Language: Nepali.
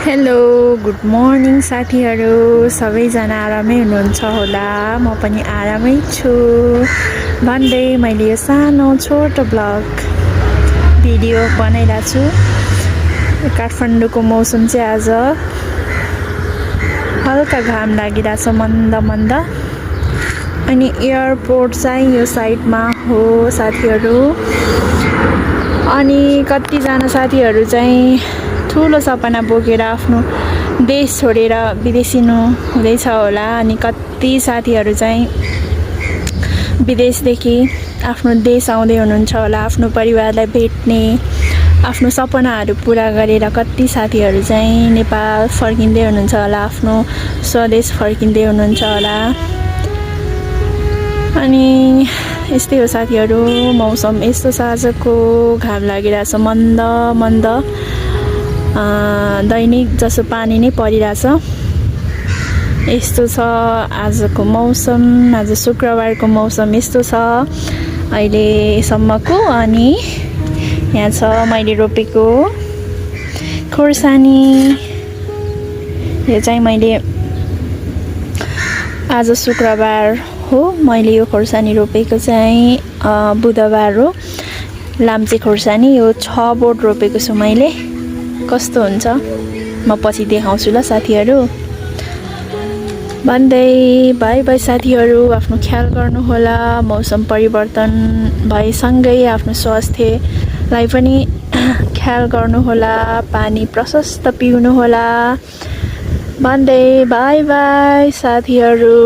हेलो गुड मर्निङ साथीहरू सबैजना आरामै हुनुहुन्छ होला म पनि आरामै छु भन्दै मैले यो सानो छोटो ब्लग भिडियो बनाइरहेको छु काठमाडौँको मौसम चाहिँ आज हल्का घाम लागिरहेछ मन्द मन्द अनि एयरपोर्ट चाहिँ यो साइडमा हो साथीहरू अनि कतिजना साथीहरू चाहिँ ठुलो सपना बोकेर आफ्नो देश छोडेर विदेशिनु हुँदैछ होला अनि कति साथीहरू चाहिँ विदेशदेखि आफ्नो देश आउँदै हुनुहुन्छ होला आफ्नो परिवारलाई भेट्ने आफ्नो सपनाहरू पुरा गरेर कति साथीहरू चाहिँ नेपाल फर्किँदै हुनुहुन्छ होला आफ्नो स्वदेश फर्किँदै हुनुहुन्छ होला अनि यस्तै हो साथीहरू मौसम यस्तो छ आजको घाम लागिरहेछ मन्द मन्द दैनिक जसो पानी नै परिरहेछ यस्तो छ आजको मौसम आज शुक्रबारको मौसम यस्तो छ अहिलेसम्मको अनि यहाँ छ मैले रोपेको खोर्सानी यो चाहिँ मैले आज शुक्रबार हो मैले यो खोर्सानी रोपेको चाहिँ बुधबार हो लाम्चे खोर्सानी यो 6 बोट रोपेको छु मैले कस्तो हुन्छ म पछि देखाउँछु ल साथीहरू भन्दै बाई बाई साथीहरू आफ्नो ख्याल गर्नु होला मौसम परिवर्तन भएसँगै आफ्नो स्वास्थ्यलाई पनि ख्याल गर्नु होला पानी प्रशस्त पिउनु होला भन्दै बाई बाई साथीहरू।